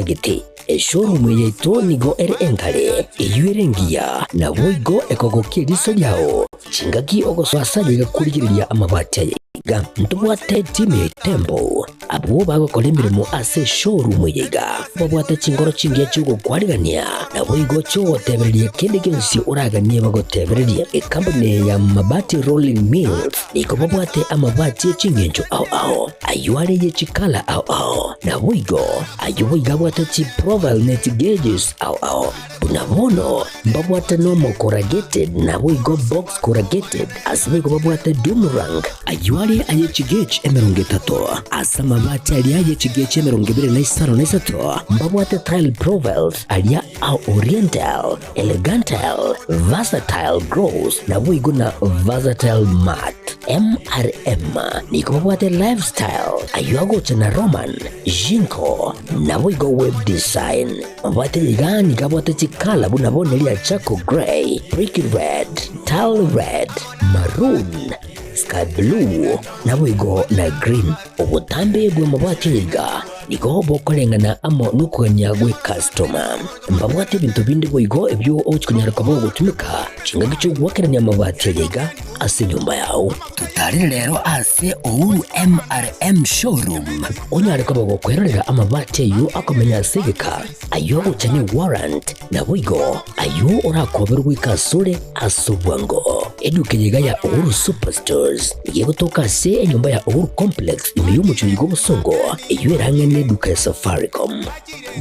otagete. Eshowroom yaito nigo ere enkare, eyio ere engiya, naboigo ekogokia eriso riao chingaki ogosoa ase aye korigereria amabati aye iga. Ntobwate etimu ya Temple abwo bagokora emeremo ase eshowroom eye iga, babwate chingoro chingiya chi'ogokwarigania, naboigo chi'ogotebereria kende gionsi oraganie bagotebererie. Ekampuni ya Mabati Rolling Mills nigo babwate amabati e chingencho ao ao, ayio are ye chikala ao ao, naboigo ayio boigo abwate chiprofile ne chigeges ao ao. Buna bono mbabwate normal corrugated naboigo box corrugated, ase boigo babwate doom rank, ayio are aye chigauge 30, ase amabati aria aye chigauge 25 mbabwate tile profiles aria a oriental, elegantile, versatile gloss naboigo na versatile matte. MRM nigo babwate lifestyle, ayio agocha na Roman, Jinko, naboigo web design. Mabwate iga nigo abwate chikala buna bono ria charcoal grey, brick red, tile red, maroon, sky blue, naboigo na green. Obotambe bw'amabwate iga nigo bokoreng'ana amo nokogania gw'ekastoma. Mbabwate ebinto binde boigo ebio ogochia konyara koba ogotumeka chingaki chi'ogoakerania amabati aya iga ase enyomba yao. Totarere rero ase Uhuru MRM Showroom onyare koba gokwerorera amabati ayio akomenya ase egeka, ayio agocha ne warrant, naboigo ayio orakoberwe goika asore ase obwango. Eduka eye iga ya Uhuru Superstores nigo egotoka ase enyomba ya Uhuru Complex ime y'omochie oyo bw'obosongo, eyio ere ang'e neduka ya Safaricom.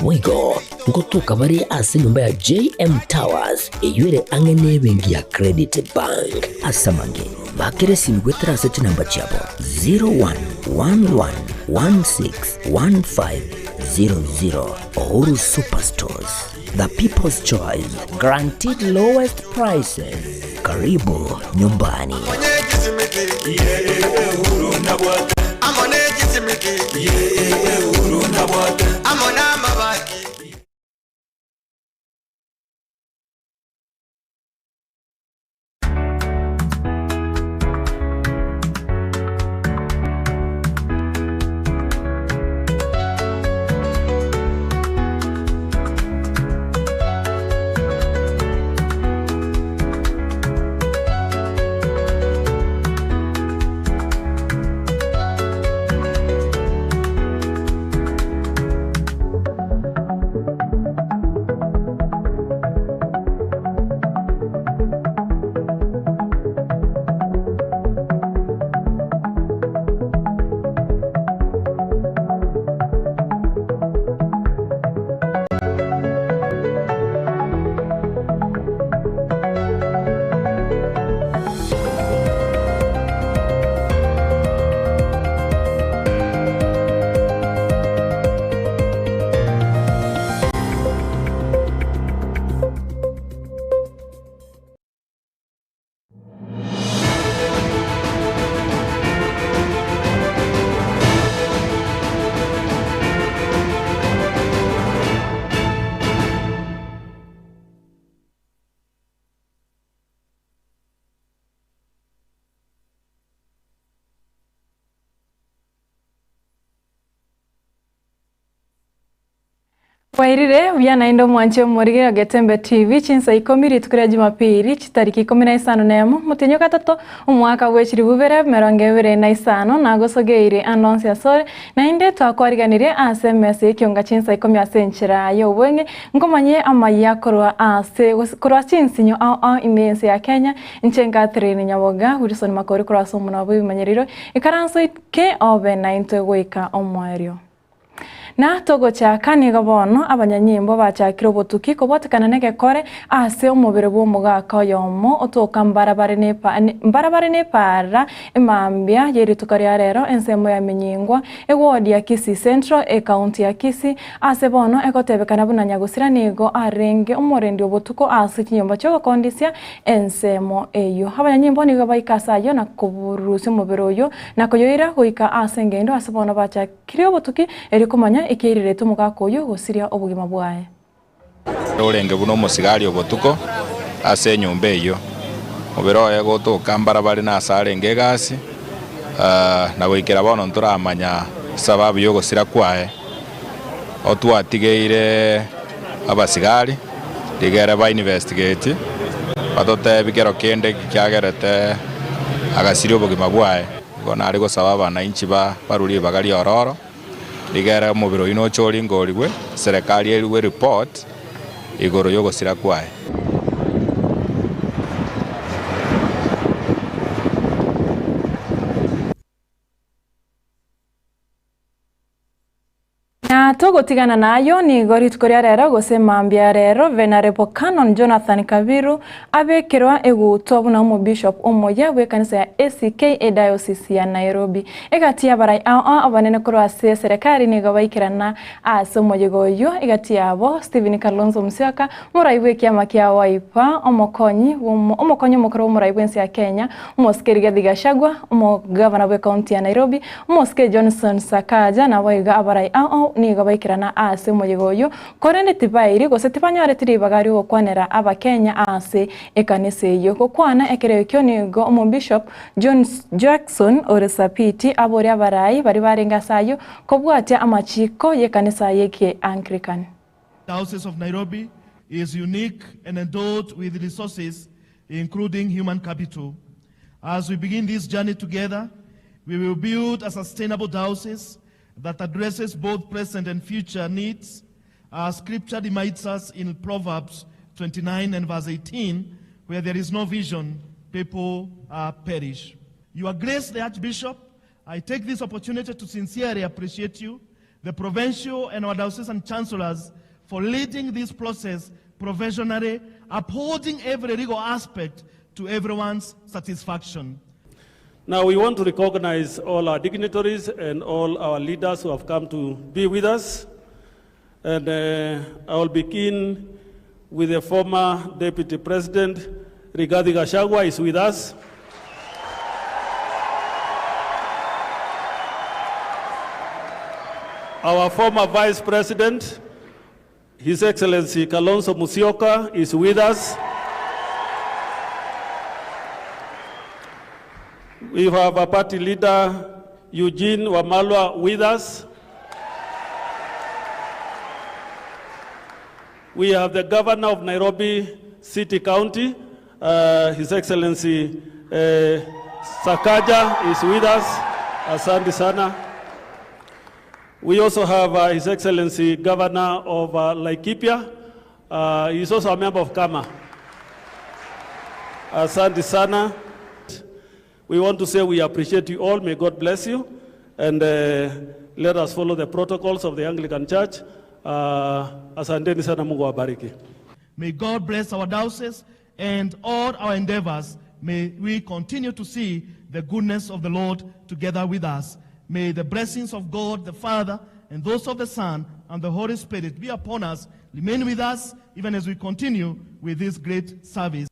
Boigo ngotoka bare ase enyomba ya JM Towers eyio ere ang'e nebenki ya Credit Bank. Ase amange, bakera esimi goetera ase chinamba chiabo 0111161500. Uhuru Superstores, the people's choice, guaranteed lowest prices. Karibu nyumbani. Bwairire buya naende omwanche omorige o Getembe TV chinsa ikomi rituko ria Jumapili chitariki 15 motienyi o gatato omwaka bwe chilifu bibere 25 nagosogeire ande onsi asore naende twakwariganirie ase emesa y'ekionga chinsa ikomi ase enchera y'obweng'e nkomanye amayia korwa ase korwa chinsinyo ao ao ime y'ense ya Kenya inche Catherine Nyaboga Wilson Makori korwa ase omonwa bw'ebimanyerero ikaranso ike obe naintwe goika omoerio. Na togochaka nigo bono abanyanyimbo bachakire obotuki kobwatekana negekore ase omobere bw'omogaka oyomo otoka mbarabare mbarabare nepaara emambia ye rituko ria rero ensemo ya Menyingwa eward ya Kisii Central ekaunti ya Kisii ase bono egotebekana buna nyagusira nigo arenge omorendi obotuko ase chinyomba chiogokondisia ensemo eyio. Abanyanyimbo nigo baika ase ayio na koburusia omobere oyio na koyoira goika ase engendo ase bono bachakire obotuki eri komanya ekeirirete omogaka oyio gosiria obogima bwaye. Orenge buna omosigari obotuko ase enyomba eyio, mobere oye gotoka mbarabare nase arenge egasi, na goikera bono ntoramanya sababu y'ogosira kwaye. Otwatigeire abasigari rigere ba investigate batotebi kero kende kiagerete agasiria obogima bwaye. Igo nare gosaba abanainchi barwe ribaga riororo rigere omobere oyio noche oringorigwe, serikali erue report igoro y'ogosira kwaye. Na togotigana nayio, nigo rituko ria rero gose mambia rero Venerable Canon Jonathan Kabiru abekerwa egutwa buna omobishop omoyia bw'ekanisa ya ACK ediocese ya Nairobi. Egati y'abarai ao ao abanene korwa ase eserekari nigo baikerana ase omoyega oyio, egati yabo Stephen Kalonzo Musyoka, omorai bw'ekiama kia Wiper, omokonyi omokonyi omokoro bw'omorai bw'ense ya Kenya, Omosike Rigathi Gachagua, omogavana bw'ecounty ya Nairobi, Omosike Johnson Sakaja naboigo abarai ao nigo baikerana ase omoyega oyio, korende tibairi gose tibanyoreti ribaga ri'ogokwanera Abakenya ase ekanisa eyio. Gokwana ekero ekio nigo Omobishop John Jackson ore Sapiti aboria abarai baria barenge ase ayio kobwatia amachiko y'ekanisa y'Ekeangrican. Diocese of Nairobi is unique and endowed with resources including human capital. As we begin this journey together, we will build a sustainable diocese that addresses both present and future needs. Our scripture reminds us in Proverbs 29 and verse 18, where there is no vision, people perish. Your Grace, the Archbishop, I take this opportunity to sincerely appreciate you, the provincial and our diocesan chancellors, for leading this process professionally, upholding every legal aspect to everyone's satisfaction. Now we want to recognize all our dignitaries and all our leaders who have come to be with us. And I will begin with the former Deputy President, Rigathi Gachagua is with us. Our former Vice President, His Excellency Kalonzo Musyoka, is with us. We have a party leader, Eugene Wamalwa, with us. We have the Governor of Nairobi City County, His Excellency Sakaja is with us. Asante sana. We also have His Excellency Governor of Laikipia. He's also a member of Kama. Asante sana. We want to say we appreciate you all. May God bless you. And let us follow the protocols of the Anglican Church. Asanteni sana, Mungu awabariki. May God bless our diocese and all our endeavors. May we continue to see the goodness of the Lord together with us. May the blessings of God the Father and those of the Son and the Holy Spirit be upon us, remain with us even as we continue with this great service.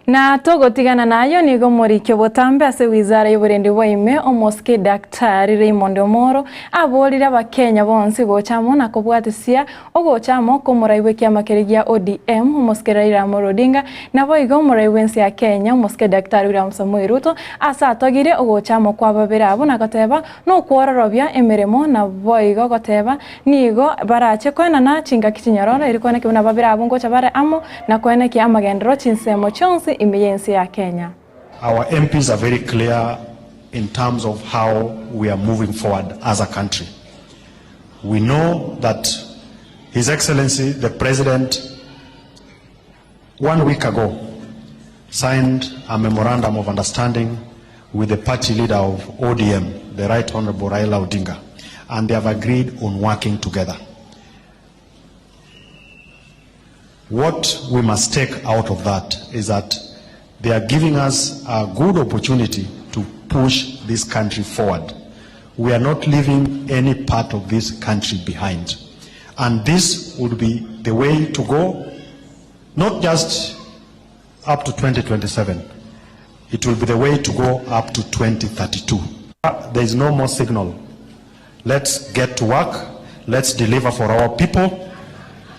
Na togotigana nayio nigo omoriki obotambe ase wizara y'oborendi bwa ime omosike Daktari Raymond Omoro aborire abakenya bonsi gocha amo na kobwatisia ogocha amo kw'omorai bw'ekiama keria gia ODM omosike Raila Amolo Odinga naboigo omorai bw'ense ya Kenya omosike Daktari William Samoei Ruto ase atogirie ogocha amo kwa babere abwo na goteba Nokwororobia emeremo, naboigo goteba, Nigo barache koenana chingaki chinyororo, erio koenekia buna babere abwo ngocha bare amo, na koenekia amagenderero chinsemo chionsi ime y'ense ya Kenya. Our MPs are very clear in terms of how we are moving forward as a country. We know that His Excellency the President one week ago signed a memorandum of understanding with the party leader of ODM, the Right Honorable Raila Odinga, and they have agreed on working together. What we must take out of that is that they are giving us a good opportunity to push this country forward. We are not leaving any part of this country behind. And this would be the way to go, not just up to 2027. It will be the way to go up to 2032. There is no more signal. Let's get to work. Let's deliver for our people.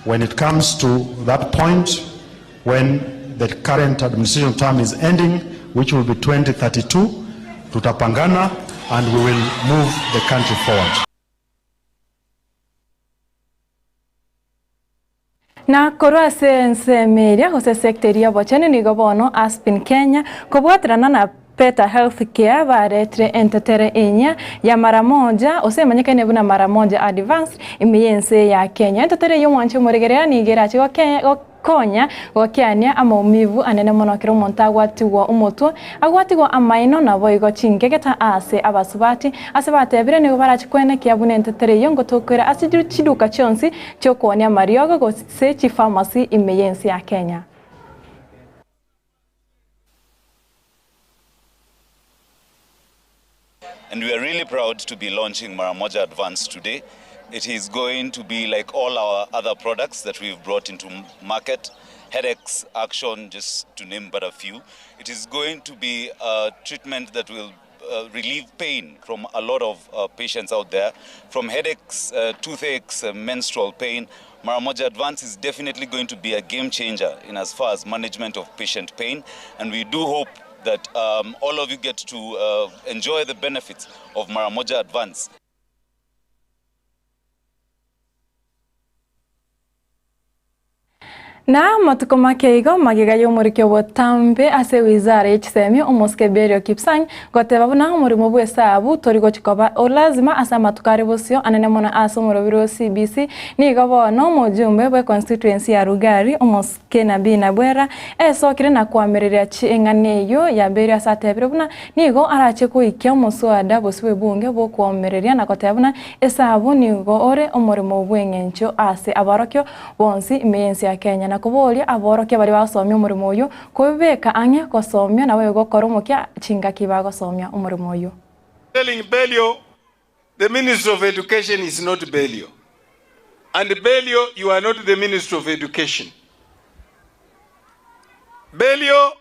When it comes to that point, when the current administration term is ending, which will be 2032, tutapangana and we will move the country forward. Na korwa ase ensemo eria gose esecta eria y'obochenu nigo bono Aspin Kenya kobwaterana na Better Health Care baretire entetere enyia ya mara moja gose emanyekaine buna Mara Moja Advanced ime y'ense ya Kenya. Entetere eyio omwanchi omoregereria nigo erache gokonya gokeania amaumivu anene mono ekero omonto agwatigwa omotwe, agwatigwa amaino naboigo chingegeta ase abasubati. Ase batebire nigo barache kwenekia buna entetere eyio ngotokwera ase chiduka chionsi chi'okoonia amariogo gose chipharmacy ime y'ense ya Kenya. And we are really proud to be launching Maramoja Advance today. It is going to be like all our other products that we've brought into market, Headaches, Action, just to name but a few. It is going to be a treatment that will uh, relieve pain from a lot of uh, patients out there, from headaches, uh, toothaches, uh, menstrual pain. Maramoja Advance is definitely going to be a game changer in as far as management of patient pain, and we do hope that um, all of you get to uh, enjoy the benefits of Maramoja Advance. Na amatuko make igo magega y'omoriki obotambe ase ewizara ye chisemi omosike Belio Kipsang goteba buna omorimo bw'esabu tori gochi koba o lazima ase amatuko are bosio anene mono ase omorobiri o CBC nigo bono omojumbe bwe constituency ya Lugari omosike Nabii Nabwera esokire na koamereria ching'ana eyio ya Belio ase atebire buna nigo arache goikia omoswada bosio bw'ebunge bw'okoamereria na goteba buna esabu nigo ore omoremo bw'eng'encho ase abarokio bonsi ime y'ense ya Kenya, na koboria aborokia baria bagosomia omoremo oyio, kobeka ang'e gosomia naboigo gokora omokia chingaki bagosomia omoremo oyio. Telling Belio the Ministry of Education is not Belio and Belio you are not the Ministry of Education. Belio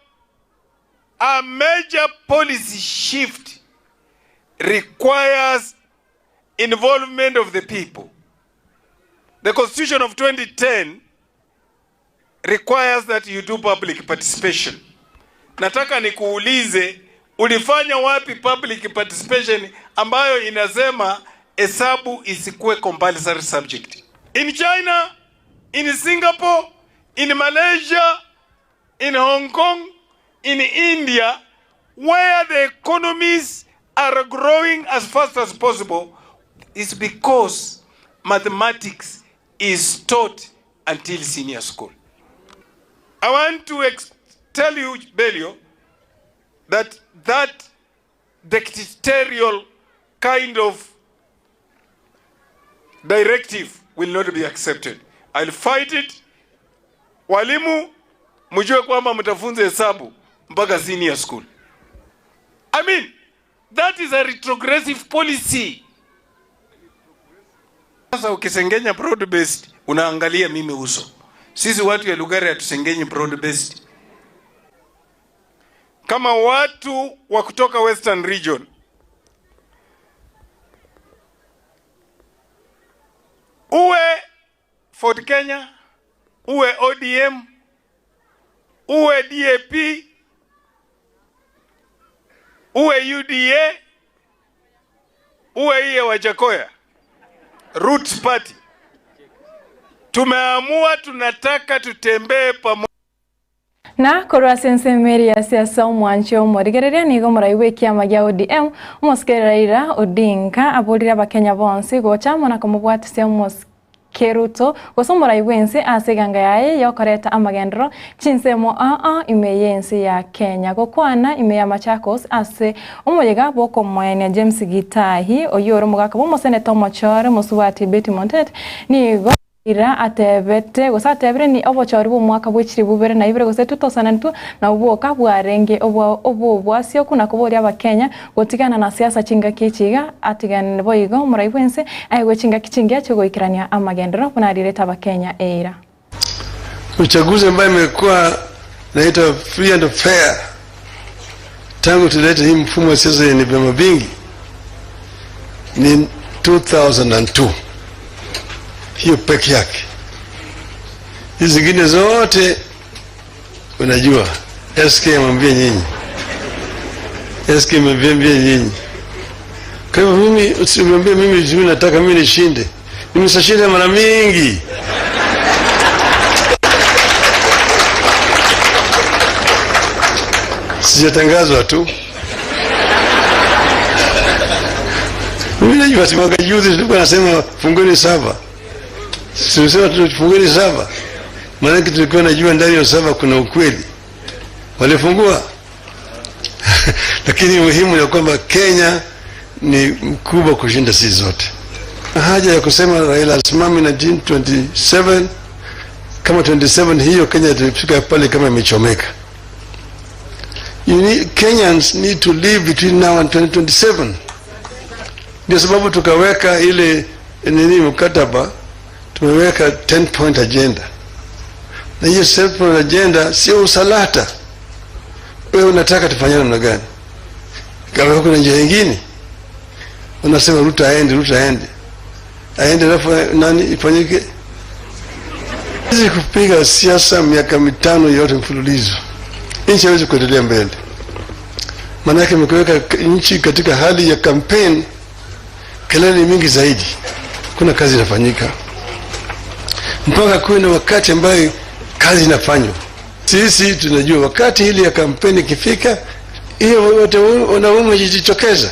a major policy shift requires involvement of the people. The Constitution of 2010 requires that you do public participation. Nataka nikuulize ulifanya wapi public participation ambayo inasema hesabu isikuwe compulsory subject? In China, in Singapore, in Malaysia, in Hong Kong, in India, where the economies are growing as fast as possible, is because mathematics is taught until senior school. I want to tell you, Belio, that that dictatorial kind of directive will not be accepted. I'll fight it. Walimu, mjue kwamba mtafunza hesabu mpaka senior school. I mean, that is a retrogressive policy. Sasa ukisengenya broad based unaangalia mimi uso. Sisi watu ya Lugari hatusengenyi broad based. Kama watu wa kutoka Western Region uwe Ford Kenya, uwe ODM, uwe DAP, uwe UDA, uwe iye Wajakoya, Roots Party, tumeamua tunataka tutembee pamoja. Na korwa ase ensemo eria ya siasa omwanche omorigereria nigo omorai bw'ekiama gia ODM omosike Raila Odinga aborire abakenya bonsi gocha amo na komobwatisia omosike Ruto gose omorai bw'ense ase eganga yaye yokoreta amagenderero chinsemo aa ime y'ense ya Kenya. Gokwana ime ya Machakos ase omoyega bw'okomoenia James Gitahi oyio ore omogaka bw'omoseneta omochore mosubati Betty Montet nigo Ira atebete, gose atebire ni obochori bw'omwaka bwe chilifu ibere na ibere gose 2002 nabwo bwoka bwarenge obw'obwasioku na koboria Abakenya gotigana na siasa chingaki echi iga atigane boigo omorai bwense aegwe chingaki chingiya chiogoikerania amagenderero buna arirete Abakenya eira. Uchaguzi ambayo imekuwa naitwa free and fair tangu tulete hii mfumo wa siasa yenye vyama vingi ni 2002 hiyo peke yake. Hizi zingine zote unajua, SK amwambie nyinyi, SK amwambie nyinyi. Kwa hivyo mimi usimwambie mimi, mimi nataka mimi nishinde, nimeshashinda mara mingi. Sijatangazwa tu. Mimi najua si mwaka juzi tulikuwa nasema fungeni saba, tulisema tufungeni saba, maanake tulikuwa najua ndani ya saba kuna ukweli. Walifungua lakini muhimu ni kwamba Kenya ni mkubwa kushinda sisi zote. Haja ya kusema Raila asimame 1927 kama 27 hiyo Kenya itafika pale kama imechomeka. You need, Kenyans need to live between now and 2027. Ndio sababu tukaweka ile nini mkataba, tumeweka 10 point agenda, na hiyo 10 point agenda sio usalata. Wewe unataka tufanye namna gani? Kama kuna njia nyingine unasema Ruto aende, Ruto aende, aende, alafu nani ifanyike? Hizi kupiga siasa miaka mitano yote mfululizo, nchi haiwezi kuendelea mbele. Maanake mkiweka nchi katika hali ya campaign, kelele mingi zaidi, kuna kazi inafanyika mpaka kuwe na wakati ambayo kazi inafanywa. Sisi tunajua wakati hili ya kampeni ikifika, hiyo wote wanaume jitokeza.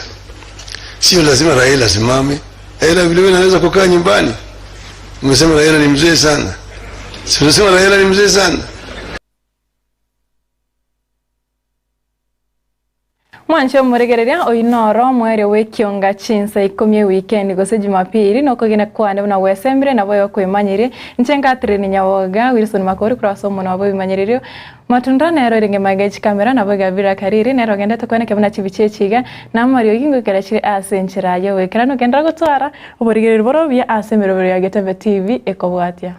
Sio lazima Raila asimame. Raila vile vile anaweza kukaa nyumbani. Umesema Raila ni mzee sana, si unasema Raila ni mzee sana? Mwanche omoregereria oyio noro omoerio bw'ekionga chinsa ikomi ewikendi gose jumapili nokogina kwane buna gwesemire nabo oyokoemanyerie inche Catherine Nyaboga Wilson Makori korwa ase omonwa bw'ebimanyererio Matunda nero erenge magega ye chikamera nabo Gavira Kariri nere ogendete kweneka buna chibicha echi iga na amariogi ngoikera chire ase enchera y'ogoikeranu ogenderera gotwara oborigereria bore obuya ase emerobero ya Getembe TV ekobwatia.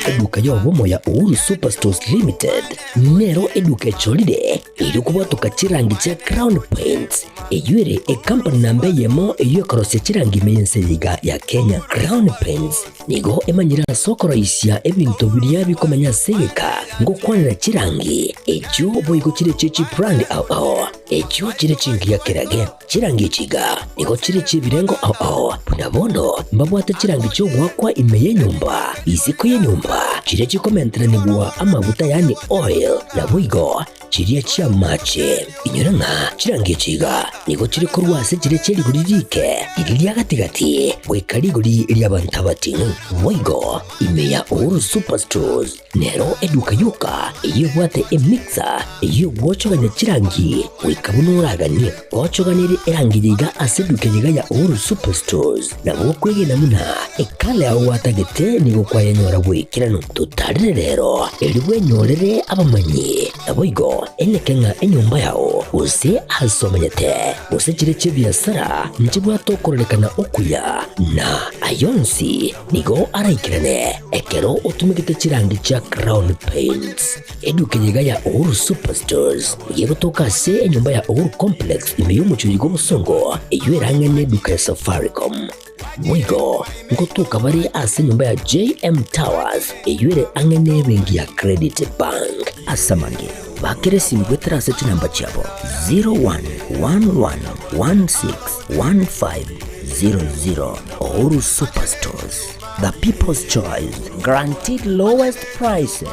Eduka y'obomo ya Uhuru Superstores Limited nero eduka echorire erio kobwatoka chirangi chia Crown Paints, eyio ere ecompany namba eyemo eyio ekorosia chirangi ime y'ense eye iga ya Kenya. Crown Paints nigo emanyire ase okoroisia ebinto biria bikomenya ase egeka ngokwanera chirangi echio boigo chire chie chibrand ao ao echio chire chingiya kerage. Chirangi echi iga nigo chire chi'ebirengo ao ao, buna bono mbabwate chirangi chi'ogoakwa ime y'enyomba, isiko y'enyomba, chiria chikomenteranigwa amaguta yaani oil, naboigo chiria chi'amache. Inyora ng'a chirangi echi iga nigo chire korwa ase chiria chie rigori rike, riria ria gati-gati, goika rigori ri'abanto abating'u. Boigo ime ya Uhuru Superstores Nero eduka yoka eyio ebwate emixer eyio egwochogania chirangi goika buna oraganie. Gochoganerie erangi eye iga ase eduka eye iga ya Uhuru Superstores nabo okwegena buna ekala yao gwatagete nigo kwayenyora goikeranu. Totarire rero erio bwenyorere abamanyi naboigo eneke ng'a enyomba yao gose ase omenyete gose chire chi'ebiasara nchibwate okororekana okuya na ayonsi Nigo araikerane ekero otumegete chirangi chia Crown Paints. Eduka eye iga ya Uhuru Superstores nigo egotoka ase enyomba ya Uhuru Complex ime y'omochie oyo bw'obosongo eyio erang'ane eduka ya Safaricom. Boigo ngotoka bare ase enyomba ya JM Towers eyio ere ang'e n'ebenki ya Credit Bank. Ase amange, bakera esimu goetera ase chinamba chiabo 01111615 00 Uhuru Superstores, the people's choice, guaranteed lowest prices.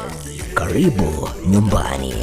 Karibu nyumbani.